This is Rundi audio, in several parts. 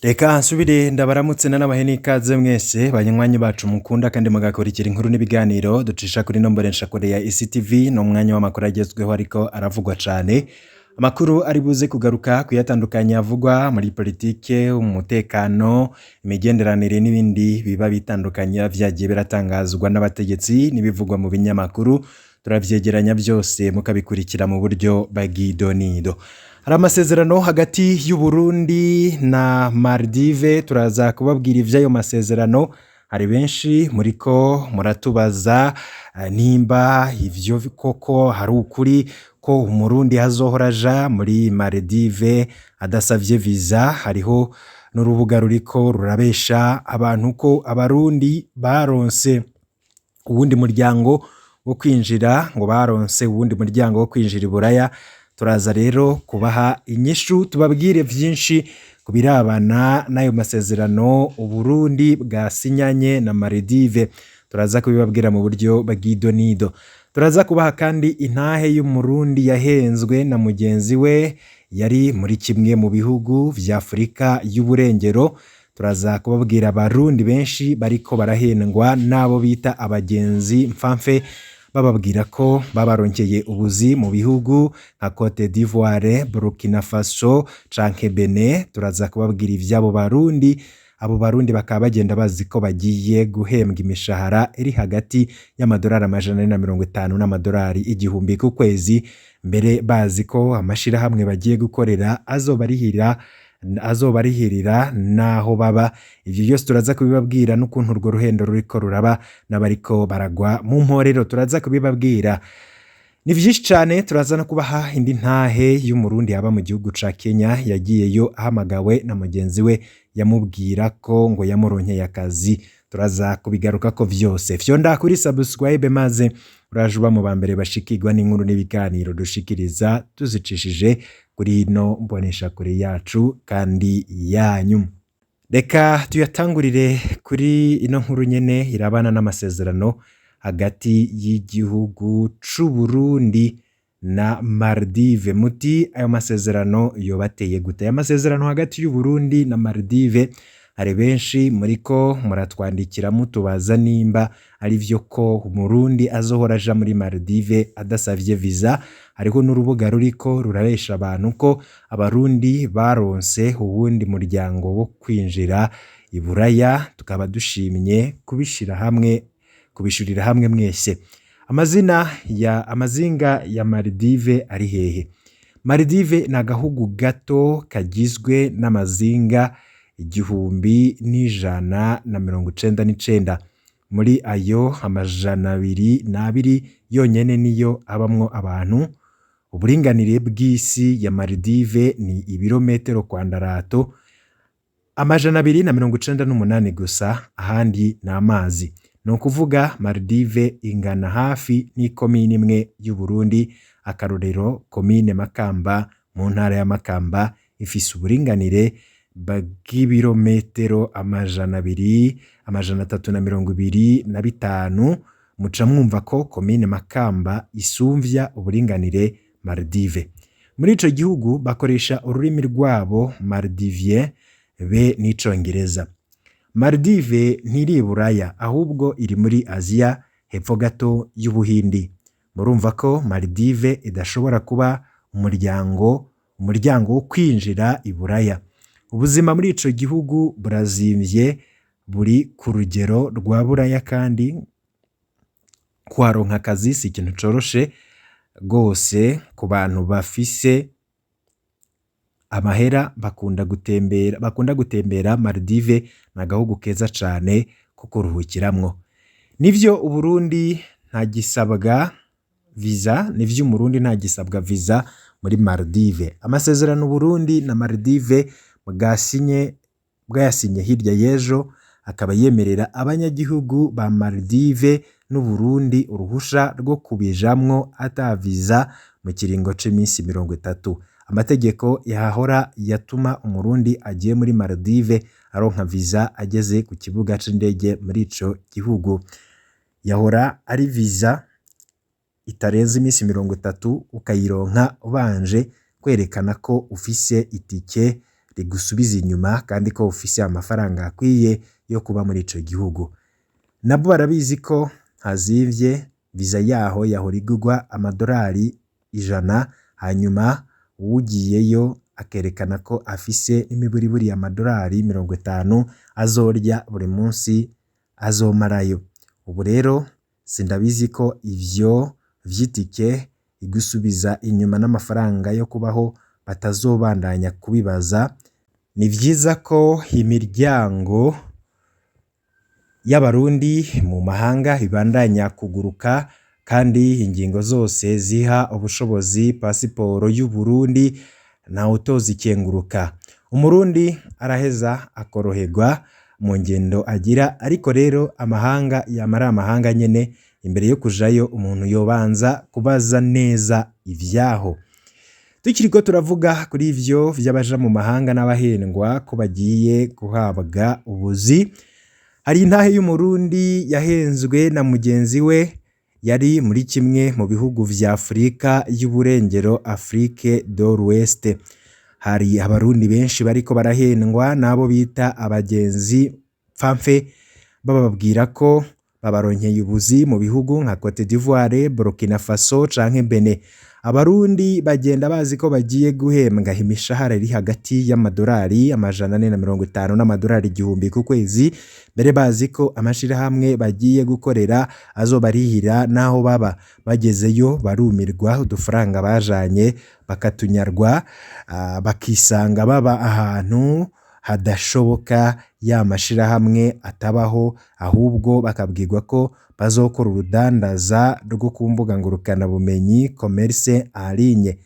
Reka nsubire ndabaramutse nanabahe n'ikaze mwese banywanyi bacu mukunda kandi mugakurikira inkuru n'ibiganiro ducisha kuri ino mboneshakure ya ECTV. Ni umwanya w'amakuru agezweho ariko aravugwa cane, amakuru ari buze kugaruka kuyatandukanye avugwa muri politike, umutekano, imigenderanire n'ibindi biba bitandukanye vyagiye biratangazwa n'abategetsi n'ibivugwa mu binyamakuru. Turavyegeranya byose mukabikurikira mu buryo bw'idonido. Hari amasezerano hagati y'u Burundi na Maldive, turaza kubabwira ivy'ayo masezerano. Hari benshi muriko muratubaza nimba ivyo koko hari ukuri ko Umurundi azohora aja muri Maldive adasavye visa. Hariho n'urubuga ruriko rurabesha abantu ko Abarundi baronse uwundi muryango wo kwinjira, ngo baronse uwundi muryango wo kwinjira i Buraya. Turaza rero kubaha inyishu, tubabwire vyinshi ku birabana n'ayo masezerano Uburundi bwasinyanye na Maldive. Turaza kubibabwira mu buryo bw'idonido. Turaza kubaha kandi intahe y'Umurundi yahenzwe na mugenzi we yari muri kimwe mu bihugu vya Afurika y'Uburengero. Turaza kubabwira Abarundi benshi bariko barahendwa n'abo bita abagenzi mfamfe, bababwira ko babaronkeye ubuzi mu bihugu nka Cote d'Ivoire, Burkina Faso canke Benin. Turaza kubabwira ivy'abo Barundi. Abo Barundi bakaba bagenda bazi ko bagiye guhembwa imishahara iri hagati y'amadolari 450 n'amadolari 1000 ku kwezi, mbere bazi ko amashirahamwe bagiye gukorera azobarihirira n'aho baba. Ivyo vyose turaza kubibabwira n'ukuntu urwo ruhendo ruriko ruraba n'abariko baragwa mu mporero, turaza kubibabwira. Ni vyinshi cane. Turaza no kubaha indi ntahe y'Umurundi aba mu gihugu ca Kenya yagiyeyo ahamagawe na mugenzi we yamubwira ko ngo yamuronkeye akazi. Turaza kubigarukako vyose. Fyonda kuri subscribe maze uraje uba mu ba mbere bashikirwa n'inkuru n'ibiganiro dushikiriza tuzicishije kuri ino mboneshakure yacu kandi yanyu. Reka tuyatangurire kuri ino nkuru nyene irabana n'amasezerano hagati y'igihugu c'u Burundi na Maldive. Muti ayo masezerano yobateye gute? Aya masezerano hagati y'u Burundi na Maldive, hari benshi muriko muratwandikira mutubaza nimba ari vyo ko Umurundi azohora aja muri Maldive adasavye visa. Hariho n'urubuga ruriko rurabesha abantu ko Abarundi baronse uwundi muryango wo kwinjira i Buraya. Tukaba dushimye kubishira hamwe, kubishurira hamwe mwese. Amazina ya amazinga ya Maldive ari hehe? Maldive ni agahugu gato kagizwe n'amazinga 1199. Muri ayo, 202 yonyene niyo abamwo abantu. Uburinganire bw'isi ya Maldive ni ibirometero kwandarato 298 gusa, ahandi ni amazi. Ni ukuvuga Maldive ingana hafi n'ikomine imwe y'u Burundi. Akarorero, komine Makamba mu ntara ya Makamba ifise uburinganire bw'ibirometero 200, 325. Muca mwumva ko komine Makamba isumvya uburinganire Maldive. Muri ico gihugu bakoresha ururimi rwabo Maldivien be n'icongereza. Maldive ntiri i Buraya, ahubwo iri muri Aziya hepfo gato y'Ubuhindi. Murumva ko Maldive idashobora kuba umuryango wo kwinjira i Buraya. Ubuzima muri ico gihugu burazimvye, buri ku rugero rwa Buraya, kandi kuharonka akazi si ikintu coroshe rwose ku bantu bafise amahera bakunda gutembera. Maldive ni agahugu keza cane ko kuruhukiramwo. Nivyo, Uburundi ntagisabwa visa. Nivyo, Umurundi ntagisabwa visa muri Maldive. Amasezerano Uburundi na Maldive bwasinye, bwayasinye hirya y'ejo, akaba yemerera abanyagihugu ba Maldive n'Uburundi uruhusha rwo kubijamwo ata visa mu kiringo c'imisi 30. Amategeko yahahora yatuma Umurundi agiye muri Maldive aronka visa ageze ku kibuga c'indege muri ico gihugu. Yahora ari visa itarenze imisi 30, ukayironka ubanje kwerekana ko ufise itike. rigusubiza inyuma kandi ko ufise amafaranga akwiye yo kuba muri ico gihugu. Nabo barabizi ko hazimvye, viza yaho yahora igurwa amadorari 100, hanyuma uwugiyeyo akerekana ko afise n'imiburiburi amadorari 50 azorya buri munsi azomarayo. Ubu rero sindabizi ko ivyo vy'itike igusubiza inyuma n'amafaranga yo kubaho batazobandanya kubibaza. Ni vyiza ko imiryango y'abarundi mu mahanga ibandanya kuguruka kandi ingingo zose ziha ubushobozi pasiporo y'Uburundi ntawutozikenguruka. Umurundi araheza akoroherwa mu ngendo agira, ariko rero amahanga yama ari amahanga nyene, imbere yo kujayo umuntu yobanza kubaza neza ivyaho. Tukiriko turavuga kuri ivyo vy'abaja mu mahanga n'abahendwa ko bagiye guhabwa ubuzi, hari intahe y'umurundi yahenzwe na mugenzi we yari muri kimwe mu bihugu vya Afurika y'uburengero, Afrique de l'Ouest. Hari abarundi benshi bariko barahendwa n'abo bita abagenzi pfamfe, bababwira ko babaronkeye ubuzi mu bihugu nka Cote d'Ivoire, Burkina Faso canke Benin. Abarundi bagenda bazi ko bagiye guhembwa imishahara iri hagati y'amadorari 450 n'amadorari 1000 ku kwezi, mbere bazi ko amashirahamwe bagiye gukorera azobarihira n'aho baba. Bagezeyo barumirwa, udufaranga bajanye bakatunyarwa, bakisanga baba ahantu hadashoboka, ya mashirahamwe atabaho, ahubwo bakabwirwa ko bazokora urudandaza rwo ku mbuga ngurukanabumenyi commerce en ligne.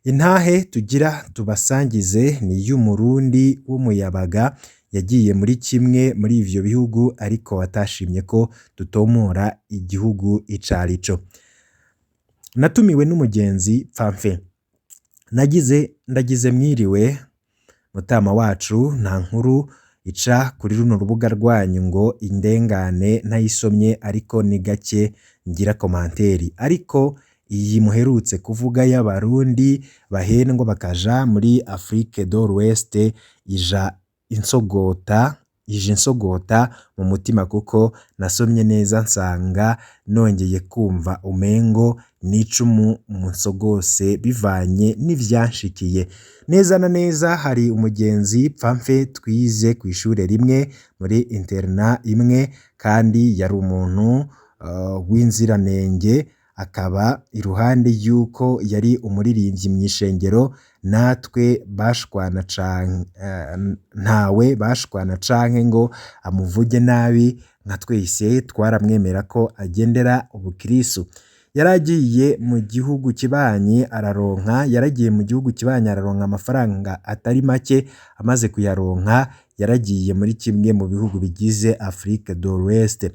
Intahe tugira tubasangize ni iy'umurundi w'umuyabaga yagiye muri kimwe muri ivyo bihugu, ariko atashimye ko dutomora igihugu icarico. Natumiwe n'umugenzi pfamfe, nagize ndagize mwiriwe mutama wacu, nta nkuru ica kuri runo rubuga rwanyu ngo indengane ntayisomye, ariko ni gake ngira komanteri. Ariko iyi muherutse kuvuga y'abarundi bahendwa bakaja muri Afrique de l'Ouest ija insogota mu mutima, kuko nasomye neza nsanga nongeye kumva umengo n'icumu munsogose bivanye n'ivyanshikiye. Neza na neza hari umugenzi pfamfe twize kw'ishure rimwe muri interna imwe, kandi yari umuntu w'inziranenge, akaba iruhande y'uko yari umuririmbyi mw'ishengero, natwe bashwana ntawe bashwana canke ngo amuvuge nabi, nka twese twaramwemera ko agendera ubukirisu. Yaragiye mu gihugu kibanyi araronka, yaragiye mu gihugu kibanyi araronka amafaranga atari make, amaze kuyaronka yaragiye muri kimwe mu bihugu bigize Afrique de l'Ouest.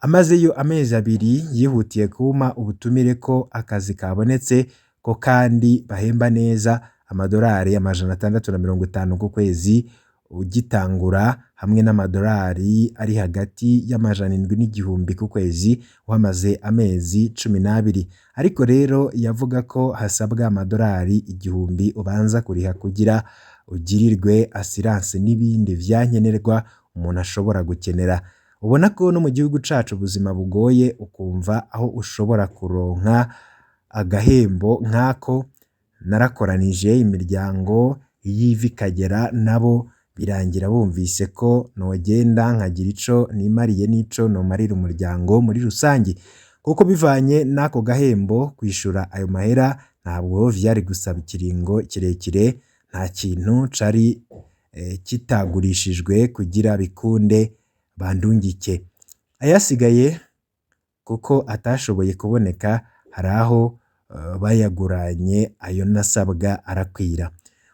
Amazeyo amezi 2 yihutiye kumpa ubutumire ko akazi kabonetse, ko kandi bahemba neza amadorari 650 ku kwezi ugitangura, hamwe n'amadorari ari hagati y'700 n'1000 ku kwezi uhamaze amezi 12. Ariko rero yavuga ko hasabwa amadorari 1000 ubanza kuriha kugira ugirirwe assurance n'ibindi vyankenerwa umuntu ashobora gukenera. Ubona ko no mu gihugu cacu ubuzima bugoye, ukumva aho ushobora kuronka agahembo nk'ako. Narakoranije imiryango y'ivi ikagera, nabo birangira bumvise ko nogenda nkagira ico nimariye n'ico nomarira umuryango muri rusangi, kuko bivanye n'ako gahembo kwishura ayo mahera ntabwo vyari gusaba ikiringo kirekire, nta kintu cari kitagurishijwe kugira bikunde bandungike. Ayasigaye kuko atashoboye kuboneka, hari aho bayaguranye ayo nasabwa arakwira.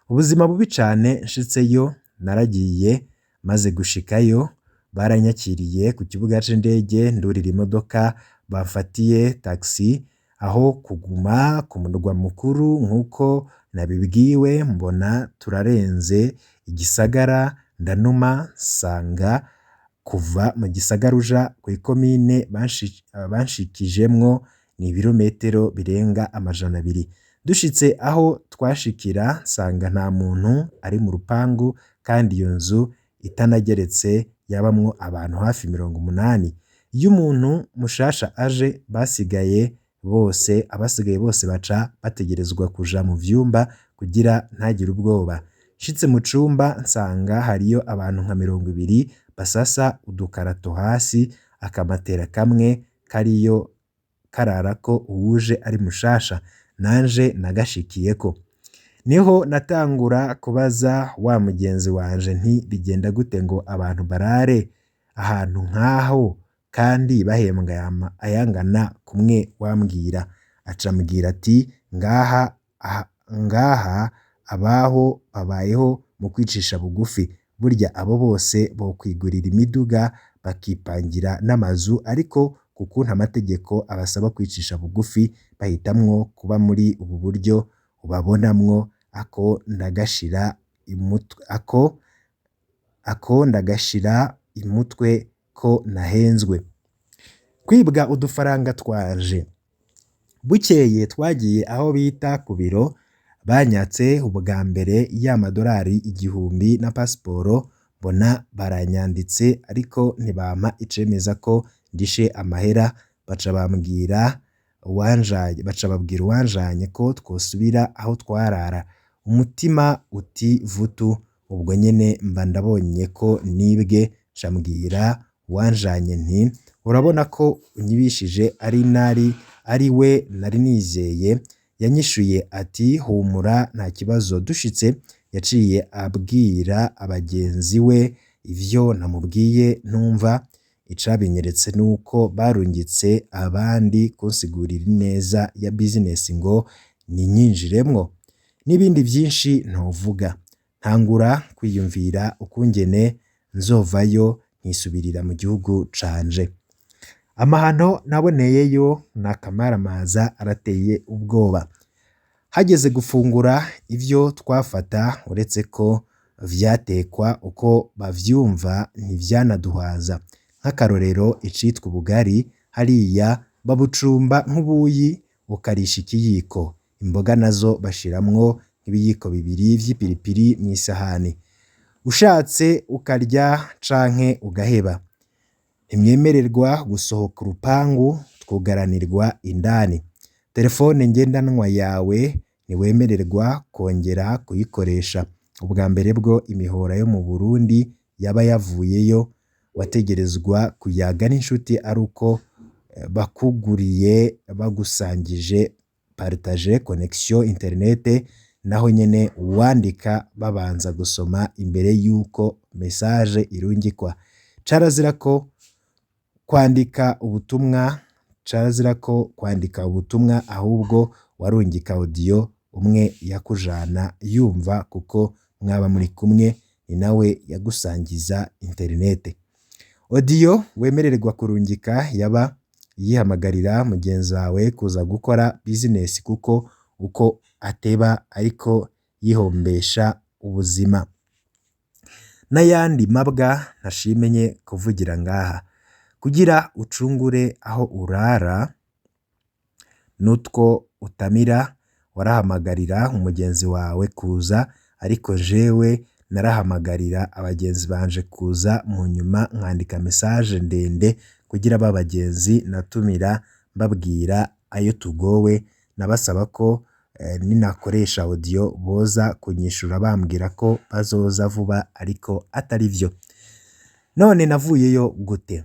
Ubuzima bubi cane nshitseyo, naragiye maze gushikayo baranyakiriye ku kibuga c'indege, ndurira imodoka bamfatiye taxi aho kuguma ku murwa mukuru nk'uko nabibwiwe, mbona turarenze igisagara, ndanuma nsanga kuva mu gisagara uja kw'ikomine banshikijemwo ni ibirometero birenga 200. Dushitse aho twashikira nsanga nta muntu ari mu rupangu, kandi iyo nzu itanageretse yabamwo abantu hafi 80. Iyo umuntu mushasha aje basigaye bose abasigaye bose baca bategerezwa kuja mu vyumba kugira ntagire ubwoba. Nshitse mu cumba nsanga hariyo abantu nka 20 basasa udukarato hasi, akamatera kamwe kariyo kararako uwuje ari mushasha, nanje nagashikiyeko. Niho natangura kubaza wa mugenzi wanje nti bigenda gute ngo abantu barare ahantu nk'aho kandi bahembwa ayangana kumwe wambwira. Aca ambwira ati ngaha abaho babayeho mu kwicisha bugufi, burya abo bose bokwigurira imiduga bakipangira n'amazu, ariko kukuntu amategeko abasaba kwicisha bugufi bahitamwo kuba muri ubu buryo ubabonamwo. Ako ndagashira imutwe ko nahenzwe. Kwibwa udufaranga twanje. Bukeye twagiye aho bita ku biro, banyatse ubwa mbere ya madorari 1000 na pasiporo, mbona baranyanditse ariko ntibampa icemeza ko ndishe amahera, baca babwira uwanjanye ko twosubira aho twarara. Umutima uti vutu, ubwo nyene mba ndabonye ko nibwe, nca mbwira uwanjanye nti urabona ko unyibishije ari we nari nizeye. Yanyishuye ati humura nta kibazo. Dushitse yaciye abwira abagenzi we ivyo namubwiye ntumva. Icabinyeretse nuko barungitse abandi kunsigurira ineza ya bizinesi ngo ninyinjiremwo, n'ibindi vyinshi ntovuga. Ntangura kwiyumvira ukungene nzovayo nkisubirira mu gihugu canje. Amahano naboneyeyo n'akamaramaza arateye ubwoba. Hageze gufungura ivyo twafata uretse ko vyatekwa uko bavyumva ntivyanaduhaza. Nk'akarorero icitwa ubugari hariya babucumba nk'ubuyi ukarisha ikiyiko, imboga nazo bashiramwo nk'ibiyiko 2 vy'ipiripiri mw'isahani, ushatse ukarya canke ugaheba. Ntimwemererwa gusohoka urupangu, twugaranirwa indani. Telefone ngendanwa yawe ntiwemererwa kongera kuyikoresha. Ubwa mbere bwo imihora yo mu Burundi yaba yavuyeyo, wategerezwa kuyaga n'inshuti ari uko bakuguriye bagusangije partage connexion internet, naho nyene uwandika babanza gusoma imbere yuko message irungikwa. Carazira ko kwandika ubutumwa, ahubwo warungika audio umwe yakujana yumva kuko mwaba muri kumwe, ni nawe yagusangiza internet. Audio wemererwa kurungika yaba yihamagarira mugenzi wawe kuza gukora bizinesi kuko uko ateba ariko yihombesha ubuzima. N'ayandi mabwa ntashimenye kuvugira ngaha. Kugira ucungure aho urara n'utwo utamira, warahamagarira umugenzi wawe kuza, ariko jewe narahamagarira abagenzi banje kuza mu nyuma nkandika message ndende kugira ba bagenzi natumira mbabwira ayo tugowe, nabasaba ko ninakoresha audio boza kunyishura bambwira ko bazoza vuba ariko atari vyo. None navuyeyo gute?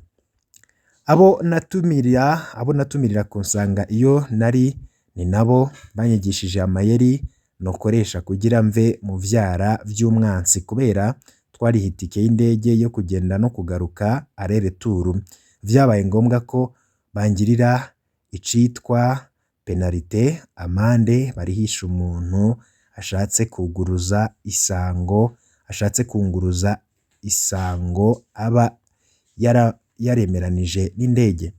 Abo natumirira kunsanga iyo nari ni nabo banyigishije amayeri nokoresha kugira mve mu vyara vy'umwansi, kubera twariha itike y'indege yo kugenda no kugaruka aller-retour. Vyabaye ngombwa ko bangirira icitwa penalite, amande barihisha umuntu ashatse kuguruza isango, aba yaremeranije n'indege.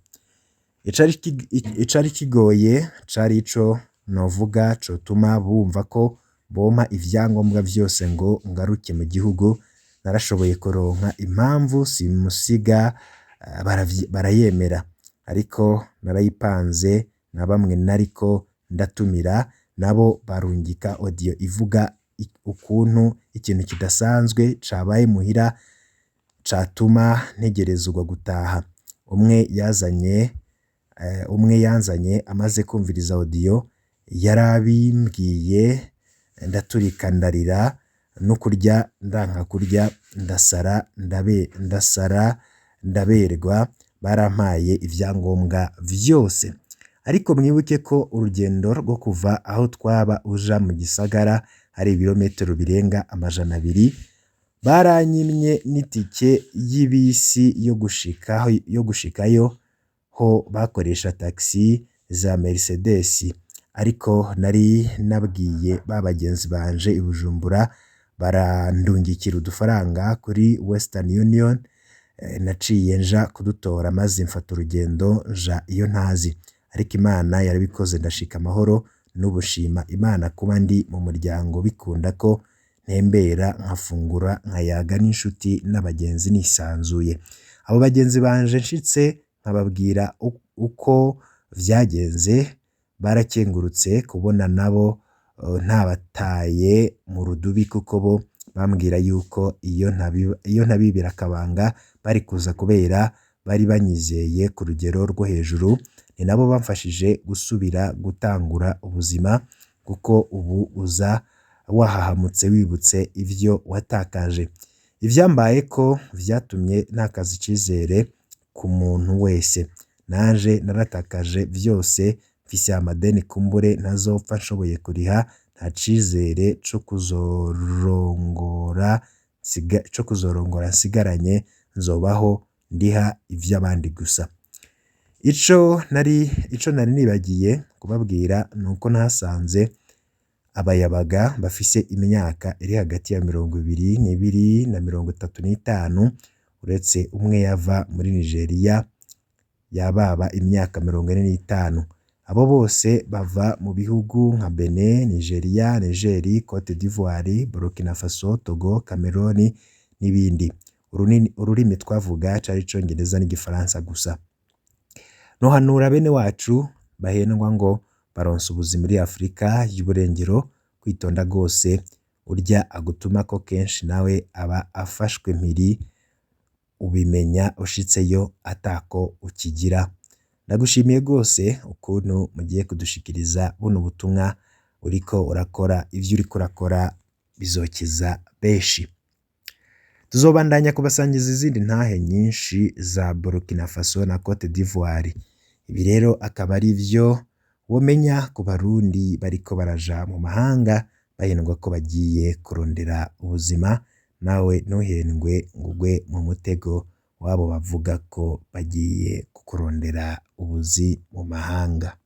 Icari kigoye cari ico novuga cotuma bumva ko bompa ivyangombwa vyose ngo ngaruke mu gihugu. Narashoboye kuronka impamvu simusiga barayemera, ariko narayipanze na bamwe nariko ndatumira Nabo barungika audio ivuga ukuntu ikintu kidasanzwe cabaye muhira catuma ntegerezwa gutaha. Umwe yanzanye amaze kumviriza audio yarabimbwiye, ndaturika ndarira, no kurya ndanka kurya, ndasara ndasara ndaberwa, barampaye ivyangombwa vyose. Ariko mwibuke ko urugendo rwo kuva aho twaba uja mu gisagara ari ibirometero birenga 200. Baranyimye n'itike y'ibisi yo gushikayo, ho bakoresha taxi za Mercedes. Ariko nari nabwiye ba bagenzi banje i Bujumbura, barandungikira udufaranga kuri Western Union. Naciye nja kudutora maze mfata urugendo nja iyo ntazi, ariko Imana yarabikoze ndashika amahoro. N'ubushima Imana kuba ndi mu muryango, bikunda ko ntembera, nkafungura, nkayaga n'inshuti n'abagenzi nisanzuye. Abo bagenzi banje nshitse nkababwira uko vyagenze, barakengurutse kubona nabo ntabataye mu rudubi, kuko bo bambwira yuko iyo ntabibira akabanga bari kuza, kubera bari banyizeye ku rugero rwo hejuru. Ni nabo bamfashije gusubira gutangura ubuzima, kuko ubu uza wahahamutse wibutse ivyo watakaje. Ivyambaye ko vyatumye ntakaza icizere ku muntu wese. Nanje naratakaje vyose, mfise amadeni kumbure ntazopfa nshoboye kuriha, nta cizere co kuzorongora nsigaranye, nzobaho ndiha ivy'abandi gusa. Ico nari nibagiye kubabwira nuko nahasanze abayabaga bafise imyaka iri hagati ya 22 na 35, uretse umwe yava muri Nigeria yababa imyaka 45. Abo bose bava mu bihugu nka Benin, Nigeria, Niger, Cote d'Ivoire, Burkina Faso, Togo, Cameroon n'ibindi. Ururimi twavuga cari icongereza n'igifaransa gusa. Nohanura bene wacu bahendwa ngo baronse ubuzima muri Afrika y'uburengero kwitonda gose. Urya agutumako kenshi nawe aba afashwe mpiri, ubimenya ushitseyo atako ukigira. Ndagushimiye gose ukuntu mugiye kudushikiriza buno butumwa. Uriko urakora ivyo uriko urakora bizokiza benshi. Tuzobandanya kubasangiza izindi ntahe nyinshi za Burkina Faso na Cote d'Ivoire. Ibi rero akaba ari vyo womenya ku Barundi bariko baraja mu mahanga bahendwa ko bagiye kurondera ubuzima. Nawe ntuhendwe ngo ugwe mu mutego wabo bavuga ko bagiye kukurondera ubuzi mu mahanga.